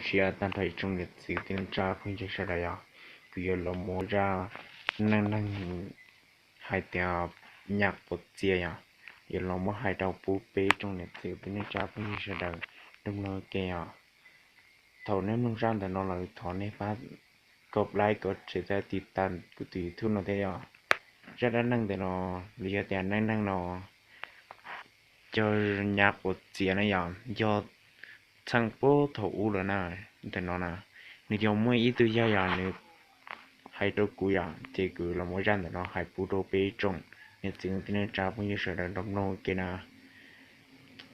Siab tag nrho ib tsoom niam txiv kwv tij neej tsa phooj ywg sawv daws yog, kuv yuav los muab zaj neej neeg hais tias nyab quav txias yog, yuav los muab hais rau pub peb tsoom niam txiv kwv tij neej tsa phooj ywg sawv daws nrog mloog ua ke os. Thaum nej mloog zaj ntawm no lawm thov nej pab kov like kov share thiab tiv tas kuv tus YouTube no thiab yog. Zaj dab neeg ntawm no los yog tias neej neeg no cov nyab quav txias na yog, yog txheej puag thaum ub lawm na. Ntawm no na, nws yog muaj ib tug yawg yog nws hais rau kuv yog ces kuv los muab zaj ntawm no hais pub rau peb tsoom niam txiv kwv tij neej tsa phooj ywg sawv daws nrog mloog ua ke na.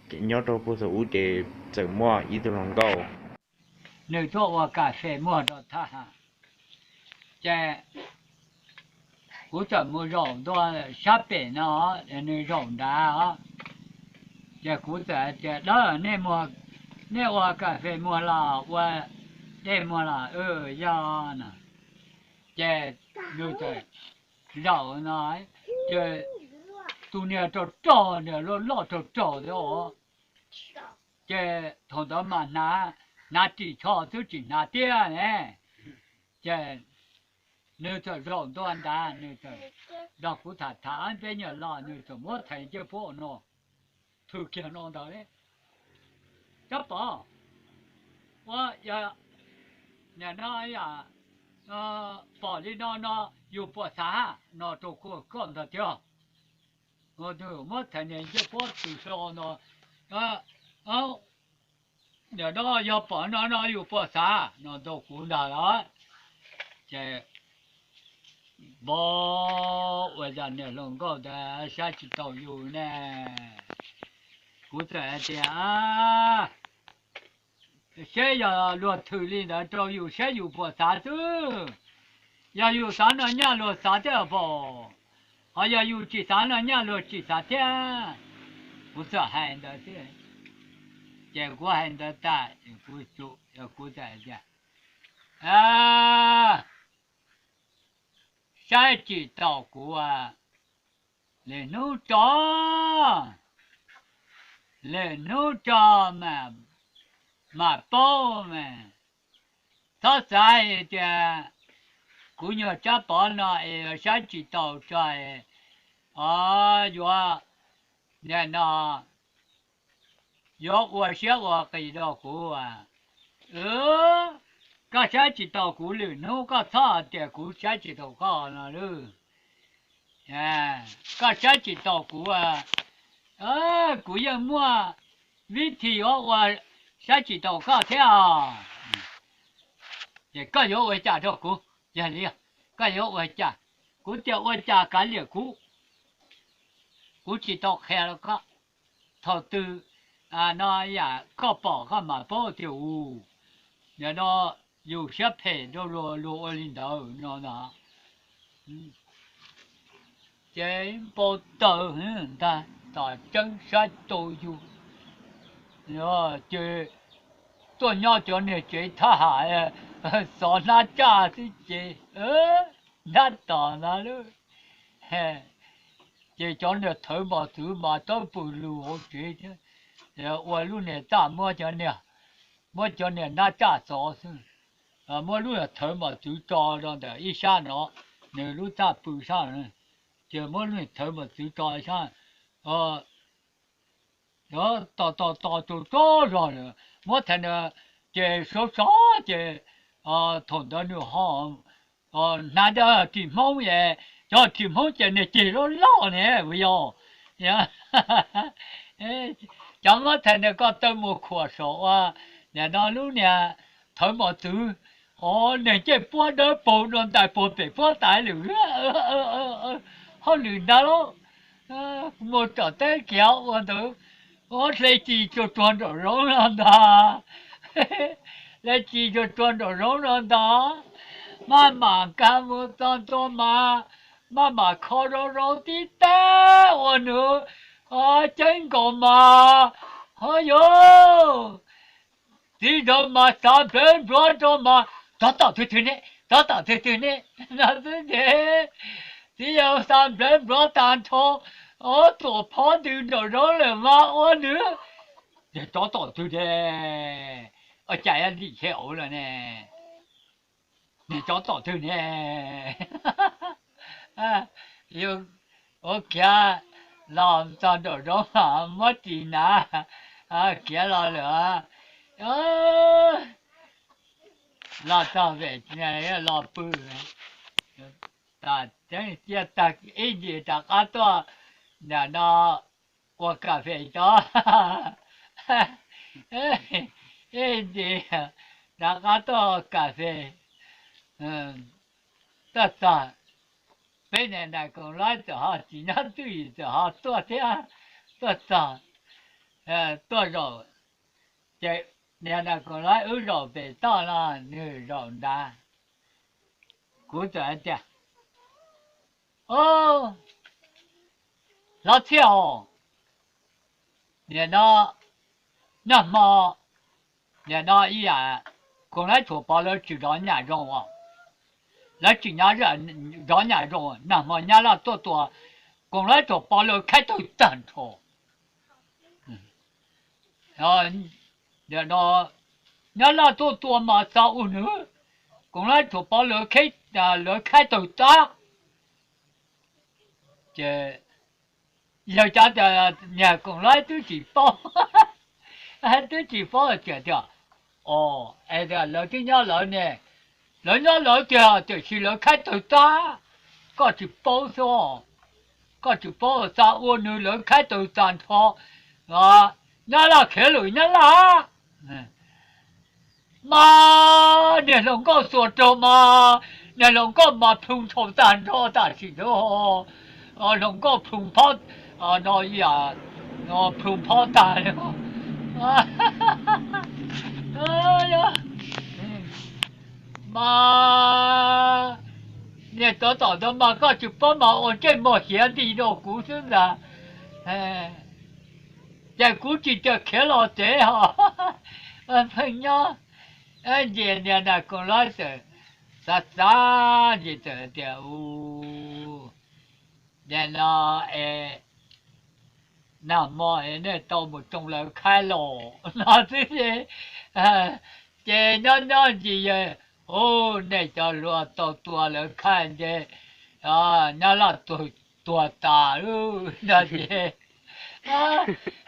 Ces nyob rau puag thaum ub ces txawm muaj ib tug hluas nkauj, nws tuaj ua kas fes muag rau thaj ha, ces kuv txawm mus zaum ntua sab pem no, nws zaum nrad os. Ces kuv txawm tias, Dawb, nej ua kas fes muag los ua dej muag los? Yog no. Ces nws txawm zaum no, ces tus niag rog rog niag loj loj rog rog thiab os. Ces thaum ntawd mas hnav ris tsho xwb tsis hnav tiab ne. Ces nws txawm zaum ntua ntawd, nws txawm nrog kuv tham tham peb nyuam los, nws txawm muab thaiv ncej puab no, thwm kiag no ntawd, Tsab Pov, ua, nim no pom li no no yus puas xav? No rau koj ntag tiag. Muab thaiv niag ncej puab tws hlo no, nim no yog pom no no yus puas xav? No rau kuv ntag los. Ces npog ua cas niag hluas nkauj ntawd saib tsis taus yus ne. Kuv txawm hais tias, Seb yog luag thwm li ntawd rau yus saib yus puas xav xwb. Yog yus xav no nyaj luag xav thiab pom, ho yog yus tsis xav no nyaj luag tsis xav thiab. Kuv txawm hais ntawd xwb. Ces kuv hais ntawd tas, kuv txawm tias, Saib tsis taus kuv, lwm hnub tso, lwm hnub tso mas paub mas. Txhob xav hais tias kuv nyuag Tsab Pov no es saib tsis taus tso, o, yuav, nim no yuav ua siab ua qis rau kuv. Koj saib tsis taus kuv lwm hnub koj txhob hais tias kuv saib tsis taus koj no lawm. Koj saib tsis taus kuv, kuv yeej muaj vib thi yuav ua saib tsis taus koj thiab os. Ces koj yuav ua cas rau kuv? Yog li, koj yuav ua cas? Kuv tias ua cas kav liam kuv, kuv tsis tau qhia rau koj. Thaum twg no yam koj pom koj mam paub tias, u, nim no yus siab phem rau luag, luag ua li ntawd no ntag. Ces npau taws ntag, tom tseeb saib tau yus, ces tuaj nyob cov niag tsev thab ham, xov hnab tsaj xwb ces hnab tom ntag lauj. Ces cov niag thawv mos txwv mas tawb pw lug hauv tsev thiab, ua lub niag txaj muab cov niag, muab cov niag hnab tsaj xov xwb, muab lub niag thawv mos txwv tso rau ntawm ib sab no, nws lub txaj pw sab, ces muab lub niag thawv mos txwv tso sab, tos tos tos tus tsob zog lawm muab thaiv na, ces sov sov ces thaum ntawd nws ho hnav ris Hmoob es, cov ris Hmoob ces niag ceg loj loj ne, yog cov muab thaiv na koj taw mus khuam saum ua, nim no lub niag thawv mos txwv, o, niag ncej puab dawb paug dua ntais puag pem puab tais lawm. Hauj lwm ntawd lauj, mus tom teb kiag ua ntawd, ua hle ci tsuag tsuag nraum zoov no ntag, hle ci tsuag tsuag nraum zoov no ntag, maj mam nkag mus txog ntua mas, maj mam kho zoo zoo tib teg ua nws ceeb nkaus mas, ho yog txiv yawg mas xav nplawv npluav rau mas, Rov tom twg twg ne, rov tom twg twg ne, no xwb ces txiv yawg xav nplawv npluav tag nrho, o, tuam phov ntws nraum zoov lawm mas ua nws, rov tom twg ne, Ua cas yuav lim hiam ua luaj ne? Niag tsov tom twg ne? Yuav khiav los txog nraum zoov muab ris hnav, khiav los lawm. Los txog pem los pw, tseeb cia tag ib ntsis rov qab tuaj, nim no ua kas fes tso. Ib ntsis rov qab tuaj ua kas fes, tuaj txog, peb niag nais koom laib txawm ho tsis nyob twj ywm txawm ho tuaj thiab. Tuaj txog, tuaj zaum, ces niag nais koom laib wb zaum pem toj no, nws zaum nrad. Kuv txawm hais tias, Hlob Txhiaj os, nim no nag hmo, nim no ib yam, Koom Laib Tshuas Pov lawv tsis zov nyam zoo os. Lawv tsis zov nyam zoo, nag hmo Nyab Laj tuaj tua, Koom Laib Tshuas Pov lawv khaib tawg tag nrho. Nim no Nyab Laj tuaj tua mas txog ua nws, Koom Laib Tshuas Pov lawv, lawv khaib tawg tag. Ces yawg cov tias niag Koom Laib twb tsis paub, twb tsis paub tias tias, o, es tias lawv twb nyob lawv ne, lawv nyob lawv tiag tiam sis lawv khaib tawg tag, koj tsis paub xwb, koj tsis paub txog ua nws lawv khaib tawg tag nrho, Nyab Laj khiav lawm Nyab Laj. Mas niag hluas nkauj xuas rau mas, niag hluas nkauj mas plhu ntshaus tag nrho tam sim ntawd, hluas nkauj plhu phob, no, plhu phob tag li. Mas niag tsov tom ntawd mas koj tsis paub mas ua ntsej muag hiav nti rau kuv xwb ntag. Ces kuv tsis kam khiav los tsev ho pheej nyob. Ntsia niag nais koom laib txawm xav xav ntsis txawm tias, u, nim no es nag hmo es nej tau mus tsoo lawv khaib los no xwb, ces nyob nyob ntsis yawg, u, nej cov hluas tau tua lawv khaib ntshe Nyab Laj tuag tas lawm no ces,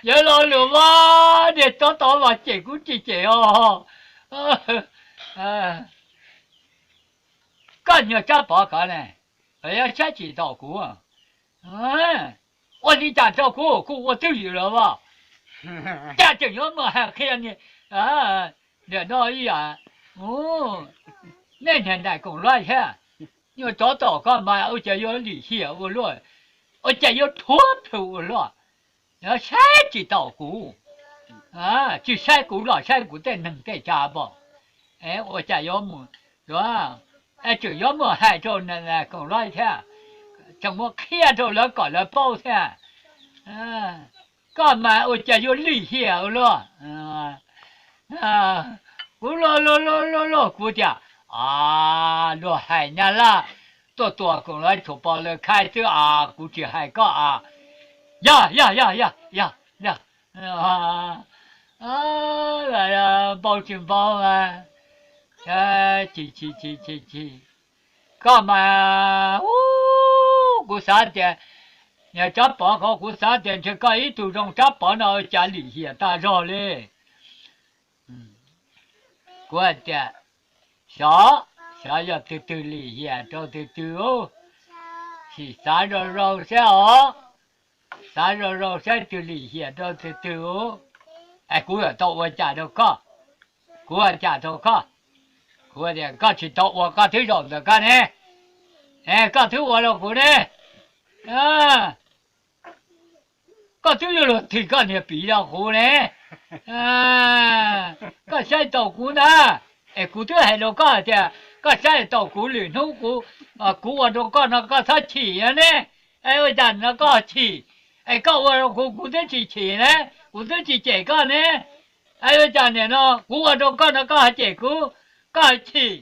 yawg lo lus mas niag tsov tom mas cem kuv tsis cem os. Koj nyuag Tsab Pov ko ne, yuav saib tsis taus kuv. Ua li cas rau kuv, kuv ua twj ywm lawm as. Cas tseem yuav muaj hais qhia nim no ib yam, nej niag nais koom laib thiab, nyuag tsov tom ko mas ua cas yuav lim hiam ua luaj, ua cas yuav rhuav plhu ua luaj, saib tsis taus kuv. Tsis saib kuv los saib kuv tej neeg tej tsav pom, ua cas yuav mus, yuav, tseem yuav muaj hais rau nais koom laib thiab, tseem muaj qhia rau lawv kom lawv paub thiab. Koj mas ua cas yuav lim hiam ua luaj. Kuv luag luag luag luag kuv tias, a, luag hais Nyab Laj tuaj tua koom laib tshuav pov lawv khaib xwb as, kuv tsis hais koj as. Yog yog yog yog yog yog, npau tsis npau mas, chim chim chim chim chim, koj mas, u, kuv xav tias, niag Tsab Pov ko kuv xav tias ntshe koj ib tug zoo Tsab Pov no cas lim hiam tag zog li. Kuv hais tias, xyov, xyov yog tus twg lim hiam rau tus twg, sim xav zoo zoo saib os, xav zoo zoo saib tus lim hiam rau tus twg. Es kuv yuav tau ua cas rau koj, kuv ua cas rau koj. Kuv tias koj tsis tau ua koj twb zaum ntawm koj ne, koj twb ua rau kuv ne, koj twb yuav luag thim koj niag piv rau kuv ne. Koj saib taus kuv ntag, es kuv twb hais rau koj hais tias koj saib taus kuv lwm hnub kuv, kuv ua rau koj no koj txhob chim ne. Es ua cas no koj chim, es koj ua rau kuv kuv twb tsis chim ne, kuv twb tsis cem koj ne. Es ua cas nim no kuv ua rau koj no koj ho cem kuv, koj ho chim.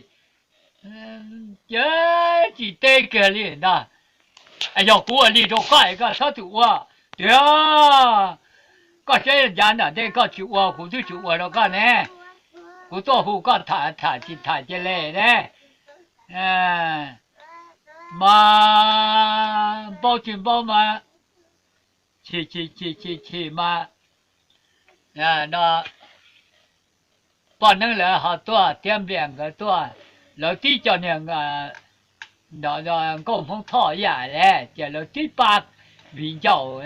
Ces tsis teb kiag li ntag. Yog kuv ua li rau koj es koj txhob txwm ua tiag. Koj saib yav nram ntej koj tsis ua kuv twb tsis ua rau koj ne. Kuv tuaj hu koj tham tham tsis tham cia li ne. Mas npaub tsis npaub mas chim chim chim chim chim mas no poj neeb lawv ho tuaj thiab Nplias nkawd tuaj, lawv tib co niag nkauj Hmoob Thoj yam li ces lawv tib pab viv ncaus.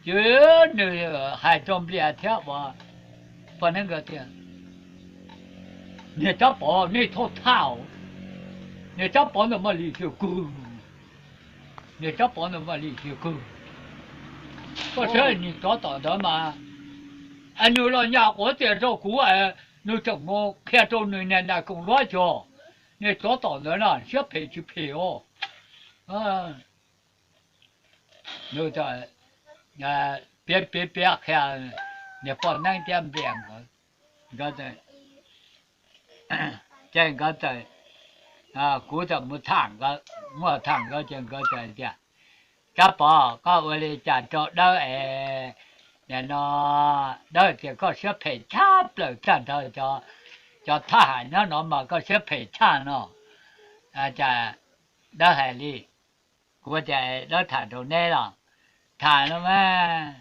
Ces nws hais rau Nplias thiab poj neeb nkawd tias, niag Tsab Pov nej thauj thaj, niag Tsab Pov ntawd mas lim hiam kawg, niag Tsab Pov ntawd mas lim hiam kawg. Koj saib niag tsov tom ntawd mas, es nws los nyas quav txias rau kuv, nws tseem mus qhia rau nws niag nais koom luab tso, niag tsov tom ntawd no siab phem tsis phem os. Piav piav piav qhia niag poj neeb thiab Nplias nkawd, ces nkawd txawm, kuv txawm mus tham nkawd, muaj tham nkawd ces nkawd txawm tias, Tsab Pov, koj ua li cas rau Dawb es, nim no Dawb tias koj siab phem tshaj plaws tshaj nrho cov thaj ham nyob no mas koj siab phem tshaj no, cas Dawb hais li? Kuv tias, Dawb tham rau neb los? Tham no mas,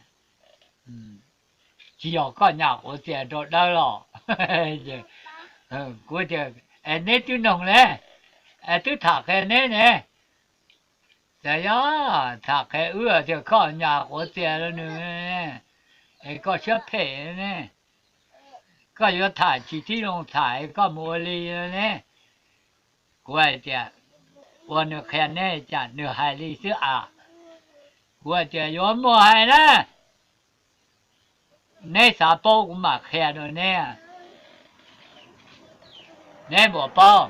tsis yog koj nyas quav txias rau Dawb los? Kuv tias, Es neb twb noog ne, es twb tham qhia neb ne? Ces yog tham qhia wb tias koj nyas quav txias rau nws, es koj siab phem ne, koj yuav tham tsis tib zoo tham es koj mus ua li ne. Kuv hais tias, Ua nws qhia neb cas nws hais li xwb as? Kuv hais tias, Yuav muaj hais na, neb xav paub kuv mam qhia rau neb, neb puas paub?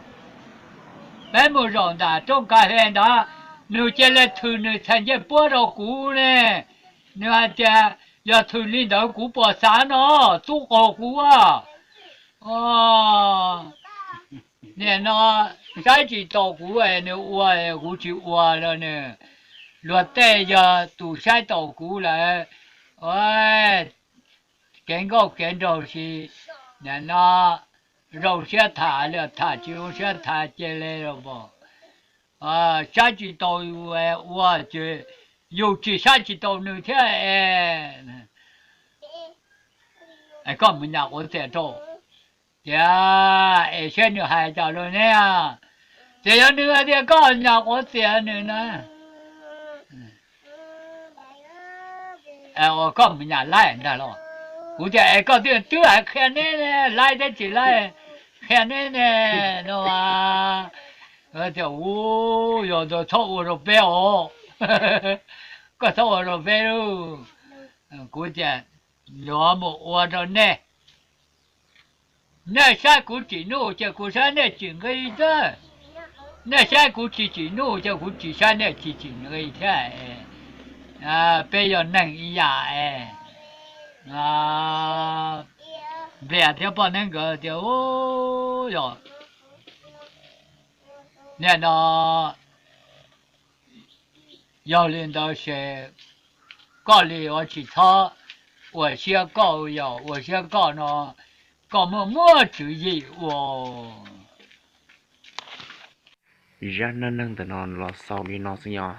Peb mus zaum nram rooj kas fes ntawd, nws cia li thws nws txhais ncej puab rau kuv ne. Nws hais tias, Yog thws li ntawd kuv puas xav no, txub qaug kuv a. Nim no saib tsis taus kuv es nws ua, kuv tsis ua los nws. Luag tej yog tus saib taus kuv lawm, kev nkauj kev nraug si, nim no zoo siab tham los tham, tsis zoo siab tham cia li los mas. Saib tsis taus yus ua ces yus tsis saib tsis taus nws thiab es. Koj mus nyas quav txias rau, tias es saib nws hais cas rau neb. Ces yog nws hais tias koj nyas quav txias nws na, ua koj mus nyas laib ntag los? Kuv tias es koj twb hais qhia neb, laib thiab tsis laib, qhia neb ne no. Tias u, yog ntawd txhob ua rau peb os, koj txhob ua rau peb lauj. Kuv tias yuav mus ua rau nej. Nej saib kuv tsim nuj ces kuv saib nej tsim nqi xwb. Nej saib kuv tsis tsim nuj ces kuv tsis saib nej tsis tsim nqi thiab. Peb yog neeg ib yam es. Nplias thiab poj neeb nkawd tias, Yog, nim no yog li ntawd ces koj li ua tsis txhob ua siab koj, yog ua siab koj no koj muaj muaj tswv yim ua. Zaj neej neeg ntawm no los xaus li no xwb yom.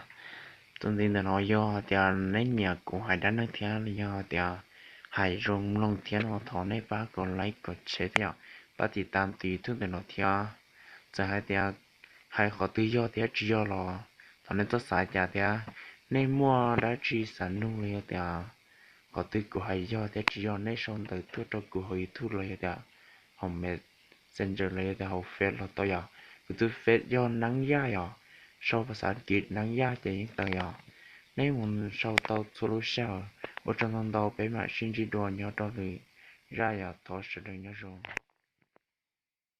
Txuas ntxiv ntawm no yog tias neb nyiam kuv hais dab neeg thiab los yog tias hais zoo mloog thiab no thov nej pab kom like kom share thiab yom, pab tiv tam tus YouTube ntawm no thiab. Txawm hais tias hais qhov twg yog thiab tsis yog los thov nej txhob xav cas thiab. Nej muaj dab tsi xav nug los yog tias qhov twg kuv hais yog thiab tsis yog nej sau ntawv tuaj rau kuv hauv YouTube los yog tias hauv Messenger los yog tias hauv Face los tau yom. Kuv tus Face yog Neeb Yaj yom, sau phas xav kiv Neeb Yaj ces yeej tawm yom. Nej mus sau tau txhua lub sij hawm. Ua tsaug ntau ntau, peb mam sib ntsib dua nyob rau lwm zaj yom, thov sawv daws nyob zoo.